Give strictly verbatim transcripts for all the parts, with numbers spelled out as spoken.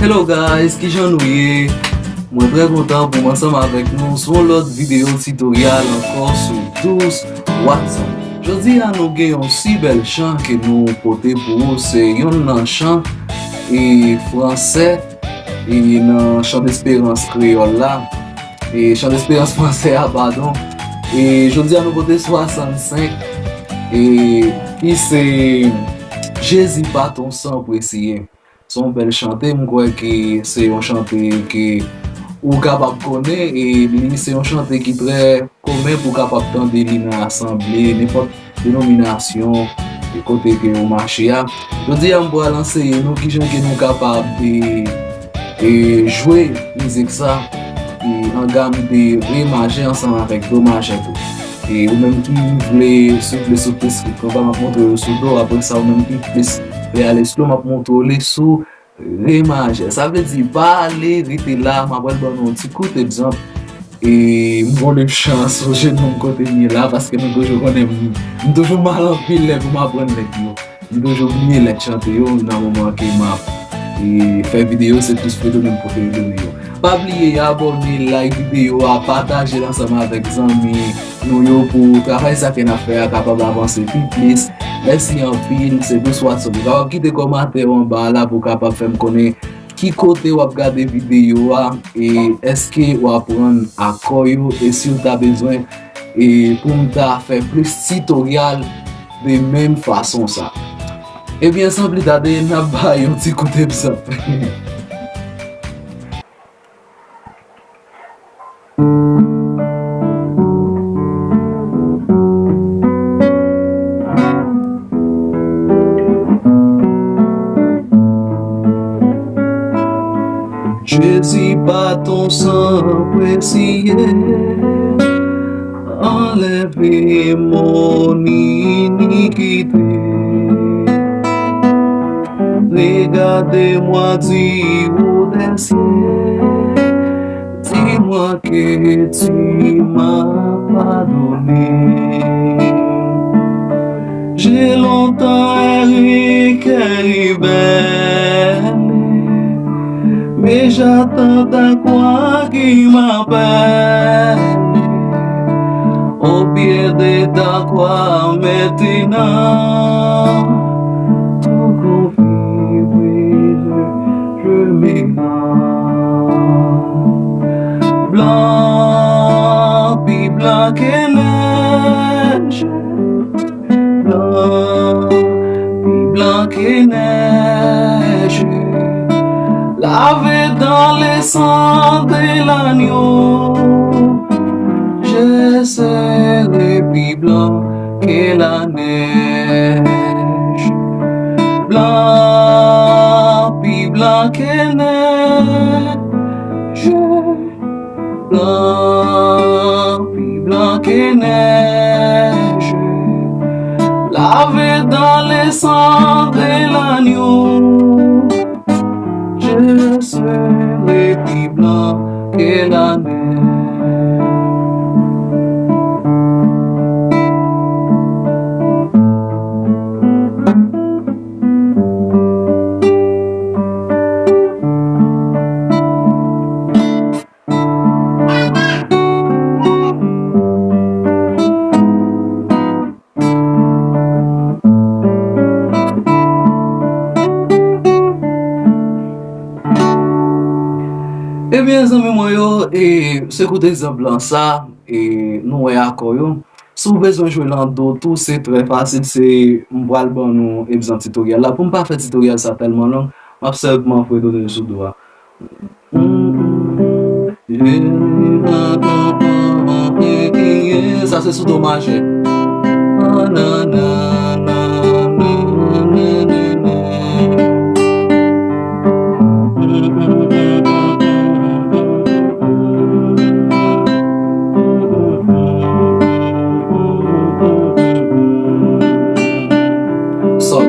Hello guys, kijan nou ye? Mwen trè kontan pou m ansanm avèk nou sou yon lòt videyo titoryal ankò sou Douce Watson. Jodi a nou gen yon si bèl chan ke nou pote pou ou, se yonn nan chan e fransè e nan Chan Desperans kreyòl la, e Chan Desperans fransè a, padon. E jodi a nou pote swasannsenk e ki se Jezi pa t on san presiye. Se yon bèl chante, m kwè ke se yon chante ke ou kapab konnen, e li se yon chante ki trè komen pou w kapab tande li nan asanble, nenpòt denominasyon, e kote ke ou mache a. Jodi a, m pral anseye nou kijan ke nou kapab, e, e, jwe mizik sa, e, an gam de re majè ansanm avèk do majè tou. E ou menm ki vle swiv li sou plis konpa, m ap montre w sou do, apre sa ou menm ki plis vle ale slow, m ap montre w li sou re majè. Sa vle di, pa ale, rete la, m ap pral ban nou yon ti kout egzanp. E m konnen m chans ou jenou m kote m ye la, paske nou toujou konnen m, m toujou mal anpil lè pou m aprann nèg yo. M toujou bliye lèt chante yo nan moman ke m ap, e, fè videyo, se plis foto menm pou fè videyo. Pa bliye abòne, like videyo a, pataje l ansanm avèk zanmi nou yo pou travay sa ke n ap fè a kapab avanse pi plis. Mèsi anpil, se Douce Watson. Ou kapab kite kòmantè w anba la pou w kapab fè m konnen ki kote w ap gade videyo a, e èske w aprann akò yo, e si w ta bezwen, e pou m ta fè plis titoryal de menm fason sa. Ebyen, san pli tade, n ap bay yon ti kout egzanp. Jezi pa t on san presiye, anlève mon iniquité. Regardez-moi du haut des cieux, dis-moi que tu m'as pardonné. J'ai longtemps erré, cœur rebelle, mais j'attends ta croix qui m'appelle. Au pied de ta croix maintenant, tout confus, je, je me rends. Blan, pi blan ke nèj, blan, pi blan ke nèj, lavé dans le sang de l'agneau, je serai pi blan que la neige. Blan, pi blan ke nèj, blan, pi blan ke nèj, lavé dans le sang de l'agneau, je serai pi blan ke la neige. Ebyen, zanmi mwen yo, e, se kout egzanp lan sa, e, nou wè akò yo. Si w bezwen jwe l an do tou, se trè fasil, se, m pral ban nou egzanp titoryal la. Pou m pa fè titoryal sa tèlman long, m ap sèlman fredone sou do a. Sa se sou do majè. Sòl.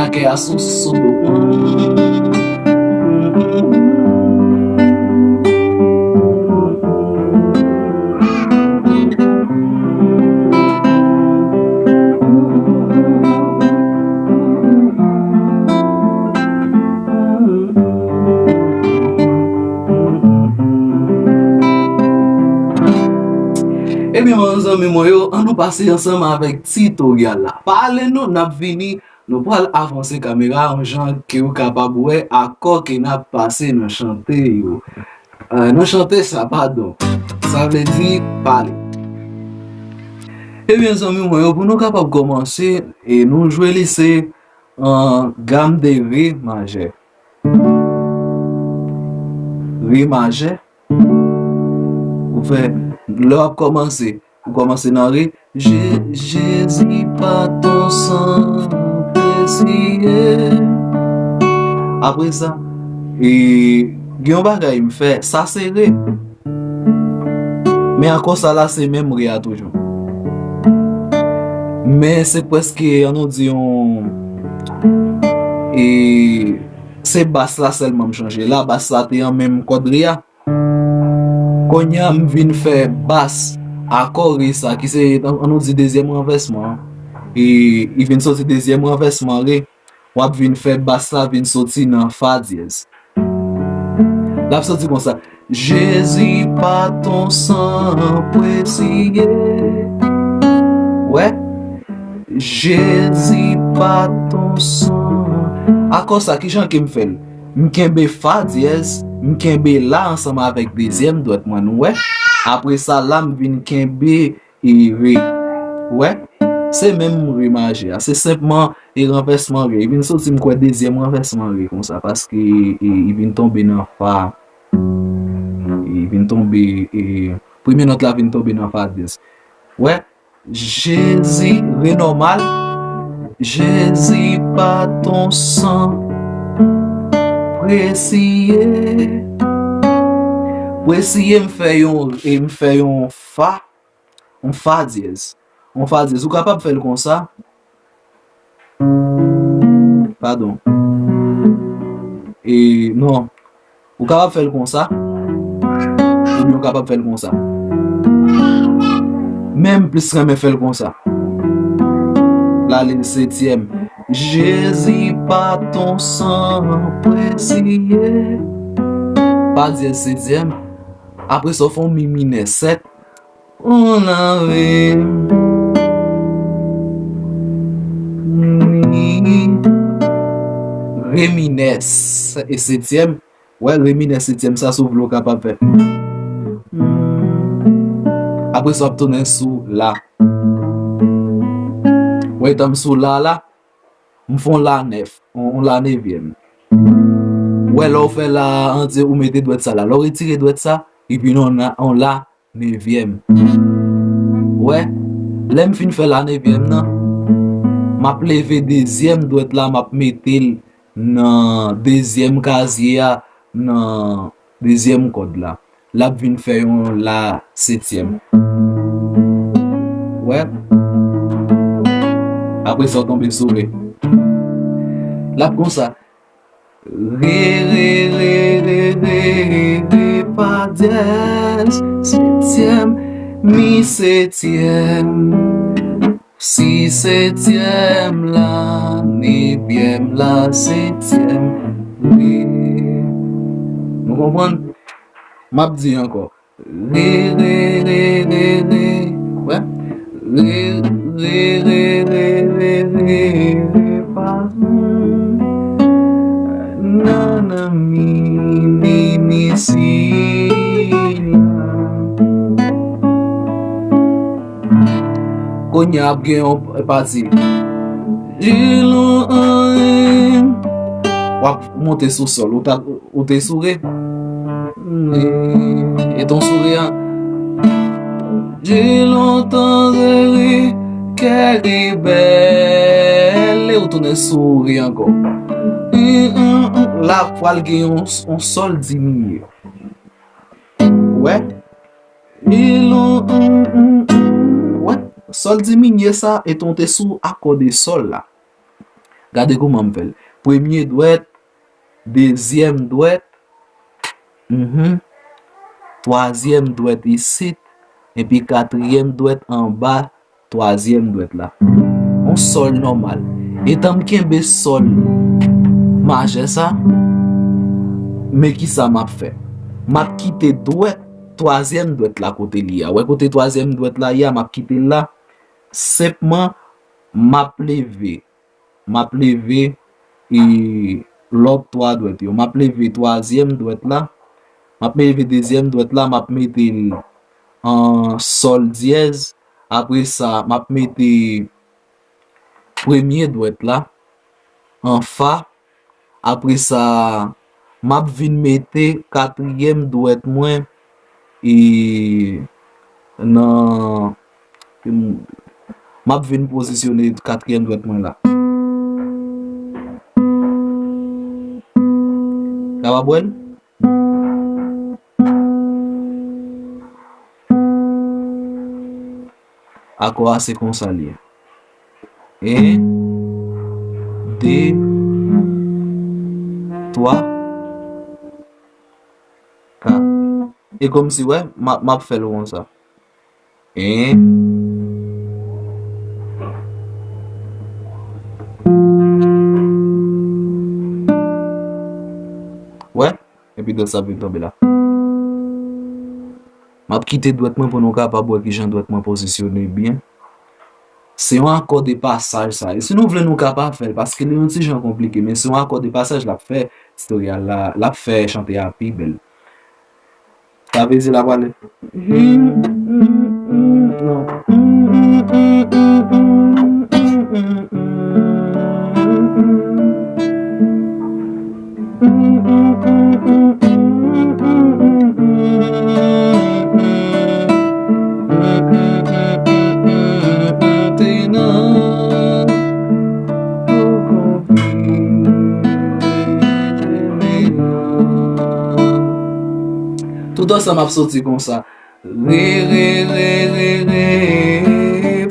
Kè a sou, sou do. Ebyen, zanmi mwen yo, ann nou pase ansanm avèk titoryal la. Pale nou, n ap vini, nou pral avanse kamera yon jan ke w kapab wè akò ke n ap pase nan chante yo. Eh, nan chante sa, padon. Sa vle di pale. Ebyen, zanmi mwen yo, pou nou kapab kòmanse, e nou jwe li se an gam de re majè. Re majè. Ou fè, lè w ap kòmanse, ou kòmanse nan re. Je, Jezi pa ton san presiye. Apre sa, e, gen yon bagay m fè, sa se re. Men akò sa la se menm re a toujou. Men se prèske, ann nou di yon, e, se bas la sèlman m chanje. La, bas la te an menm kòd re a. Kounye a, m vin fè bas akò re sa, ki se, ann, ann nou di dezyèm ranvèsman an. E, li vin soti dezyèm ranvèsman re. W ap vin fè bas la vin soti nan fa dyèz. L ap soti konsa. Jezi pa ton san presiye. Wè? Jezi pa ton san. Akò sa, kijan ke m fè l? M kenbe fa dyèz, m kenbe la ansanm avèk dezyèm dwèt mwen, nou wè? Apre sa, la, m vin kenbe e re. Ou wè? Se menm re majè a. Se senpman e ranvèsman re. Li vin soti, m kwè, dezyèm ranvèsman re konsa, paske e, li vin tonbe nan fa. Li vin tonbe, e, premye nòt la vin tonbe nan fa dyèz. Ou wè? Jezi, re nòmal. Jezi pa ton san presiye. Presiye, m fè yon, e m fè yon fa. Yon fa dyèz. Yon fa dyèz. Ou kapab fè l konsa. Padon. E, non. Ou kapab fè l konsa. Oubyen ou kapab fè l konsa. Men m plis renmen fè l konsa. L ale setyèm. Jezi pa ton san presiye. Fa dyèz setyèm. Apre sa, w fè yon mi minè sèt. Ou lave m. Re minè s-, e setyèm. Wè, re minè setyèm sa, si w vle, w kapab fè. Apre sa, w ap tounen sou la. Wè, etan m sou la, la, m fè yon la nèf, yon, yon la nevyèm. Wè, lè w fè la antye, ou mete dwèt sa la. Lè w retire dwèt sa, epi yon la, yon la nevyèm. Wè, lè m fin fè la nevyèm nan, m ap leve dezyèm dwèt la, m ap mete l nan dezyèm kazye a, nan dezyèm kòd la. L ap vin fè yon la setyèm. Wè. Apre sa, w tonbe sou re. L ap konsa. Re, re, re, re, re, re, re, fa dyèz, setyèm, mi setyèm, si setyèm la, nevyèm la, setyèm, re. Nou konprann? M ap di ankò. Re, re, re, re, re. Wè. Re, re, re, re, re, re, re, fa. Nan, nan, mi, mi, mi, si, la. Kounye a ap gen yon pati. Di lon anyen. W ap monte sou sòl. Ou ta, ou te sou re. E ton sou re an. Di lontan se re kè li bèl. E ou tounen sou re ankò. La pral gen yon, yon sòl diminye. Wè. Wè. Sòl diminye sa, etan w te sou akò de sòl la. Gade kouman m fè l. Premye dwèt, dezyèm dwèt, mhm, twazyèm dwèt isit, epi katriyèm dwèt anba twazyèm dwèt la. Yon sòl nòmal. Etan m kenbe sòl majè sa, men kisa m ap fè? M ap kite dwèt, twazyèm dwèt la kote li a. Wè kote twazyèm dwèt la ye a, m ap kite l la. Senpman, m ap leve. M ap leve, e, lòt twa dwèt yo. M ap leve twazyèm dwèt la. M ap leve dezyèm dwèt la. M ap mete l an sòl dyèz. Apre sa, m ap mete premye dwèt la an fa. Apre sa, m ap vin mete katriyèm dwèt mwen, e, nan, m ap vin pozisyone katriyèm dwèt mwen la. Kapab wè l? Akò a se konsa li ye. En, de, twa, kat. E kòmsi, wè, m ap, m ap fè l konsa. En. Wè, epi dwèt sa ap vin tonbe la. M ap kite dwèt mwen pou nou kapab wè kijan dwèt mwen pozisyone byen. Se yon akò de pasaj sa. E si nou vle nou ka pa fè l, paske li yon ti jan konplike, men se yon akò de pasaj l ap fè tutorial la, l ap fè chante a pi bèl. Sa vle di l ap ale. Non. Tout ansanm ap soti konsa. Re, re, re, re, re,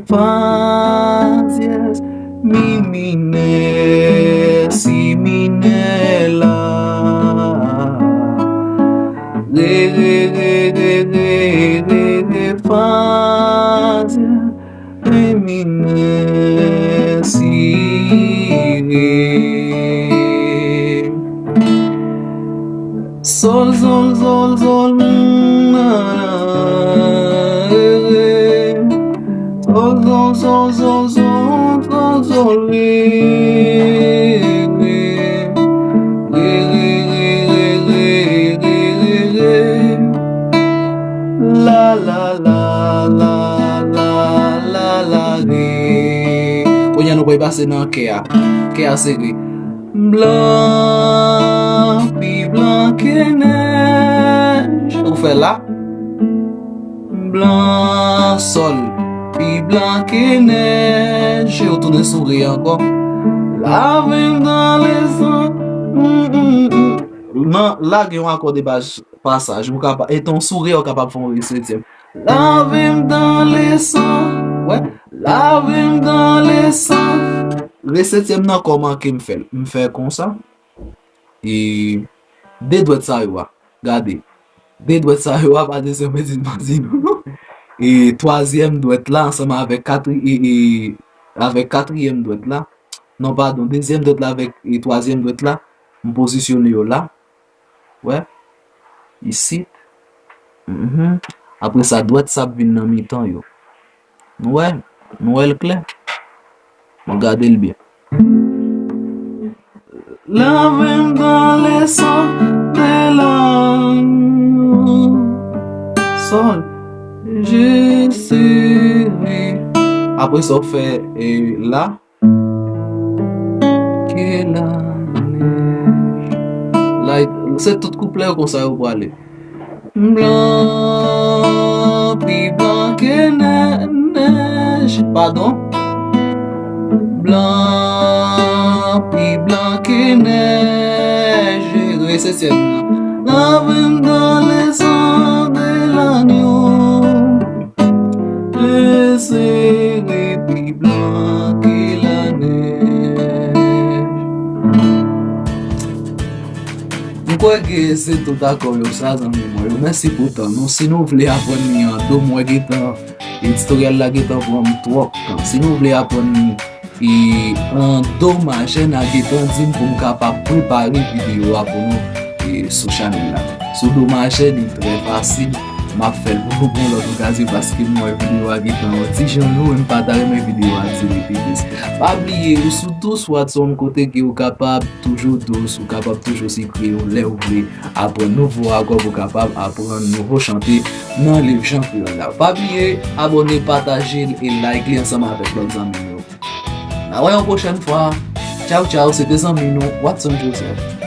fa dyèz, mi minè, si minè la. Re, re, re, re, re, re, re, fa dyèz, re minè, si, re. Sòl, sòl, sòl, sòl, mm, ah, eh, eh. Sòl, sòl, sòl, sòl, sòl, sòl, sòl, re, re, re. Re, re, re, re. La, la, la, la, la, la, la, re. Kounye a nou pral pase nan kè a. Kè a se re. Blan, pi blan ke nèj. Ou fè la. Blan, sòl, pi blan ke nèj. Ou tounen sou re ankò. Lave m dan lesan. Mm, mm, mm. Nan, la gen yon akò de bas pasaj. Ou kapab, etan w sou re, ou kapab fè yon re setyèm. Lave m dan lesan. Wè, lave m dan lesan. Re setyèm nan, kòman ke m fè l? M fè konsa. E de dwèt sa yo a. Gade. De dwèt sa yo a, pa de se yon betiz m ap di nou, non. E twazyèm dwèt la ansanm avèk katri-, e, e, avèk katriyèm dwèt la. Non, padon, dezyèm dwèt la avèk, e, twazyèm dwèt la, m pozisyone yo la. Wè. Isit. Mhm. Apre sa, dwèt sa ap vin nan mitan yo. Nou wè? Nou wè l klè? Bon, gade l byen. Lave m dan lesan de lagno. Sòl. Je serai. Apre sa, w fè, e, la. Ke la nèj. La, se tout kouplè yo konsa yo prale. Blan, pi blan ke nè-, nèj. Padon. Blan, pi blan ke nèj. Re setyèm nan. Lave m dan lesan de lagno. Je serai pi blan ke la nèj. Wè ke se tout akò yo sa, zanmi mwen yo. Mèsi pou tan nou. Si nou vle aprann li an do, mwen gentan, e, tutorial la gentan pran m twòp tan. Si nou vle aprann li, e, an do majè, n a gentan di m pou m kapab prepare videyo a pou nou, e, sou chanèl la. Sou do majè, li trè fasil. M ap fè l pou nou pou yon lòt okazyon paske m wè videyo a gentan yon ti jan lou e m pa ta renmen videyo a dire pi plis. Pa bliye, ou sou dous Watson kote ke ou kapab toujou dous, ou kapab toujou sikre yo lè ou vle aprann nouvo akò pou kapab aprann nouvo chante nan liv Jan Kreyòl la. Pa bliye, abòne, pataje l e like li ansanm avèk lòt zanmi nou. N a wè yon pwochèn fwa. Tchaw, tchaw, se te zanmi nou, Watson Joseph.